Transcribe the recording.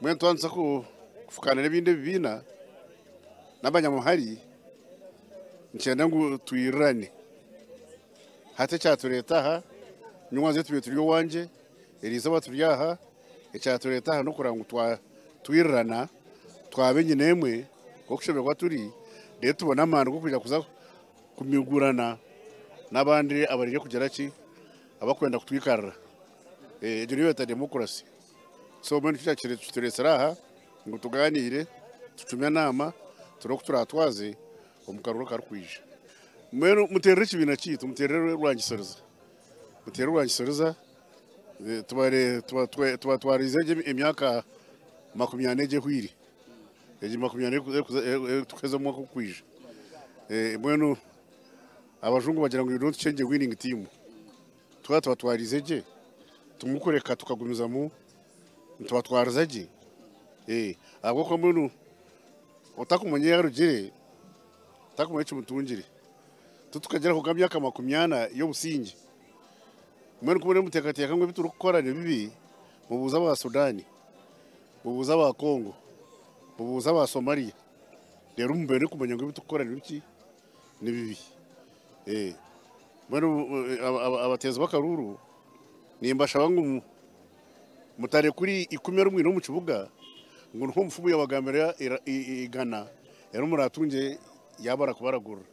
Mbwenu twaba nituza kufukaana n'ebindi ebibiina n'abanyamuhari, nikyenda ngu twirirane. Hati ekyatureeta aha, nyowe tubaire turi owangye, eriizooba turi aha, ekyatureeta aha n'okureba ngu twirirana, twaba enyina emwe nk'okushemererwa turi, reero tubone amaani g'okwija kuza kumigurana n'abandi abariyo kugira ki, abakwenda kutwikarira. Egyo niyo beeta demokurasi. So mbwenu nikyo kitureetsire aha ngu tugaaniire, tucume enaama, turebe oku turatwaze omu karuru akarikwija. Mbwenu muteerere ekibiina kyaitu, muteerere rwangisiriza, muteere rwangisiriza, tubatwarize gye emyaka 40 egi ehweire, egi 40 erikuheza omwaka ogurikwija. Mbwenu abajungu bagira ngu you don't change a winning team. Twaba tubatwarize gye, tumukureka tukagumizamu nitubatwariza gye. Ahabw'okuba mbwenu otakumanya ei arugire, takumanya ekimutungire. Titukagyeraho nk'emyaka 40 y'obusingye. Mbwenu ku muriyo nimuteekateeka ngu ebi turikukora ni bibi, mubuuze aba Sudan, mubuuze aba Congo, mubuuze aba Somalia, reero mubone kumanya ngu ebi turikukora ni biki? Ni bibi. Mbwenu abateezi b'akaruuru nimbashaba ngu mutarekura ikumi eri mwine omu kibuga ngu niho omufumu yabagambira igana eri muratungye yaabara kubaragurira.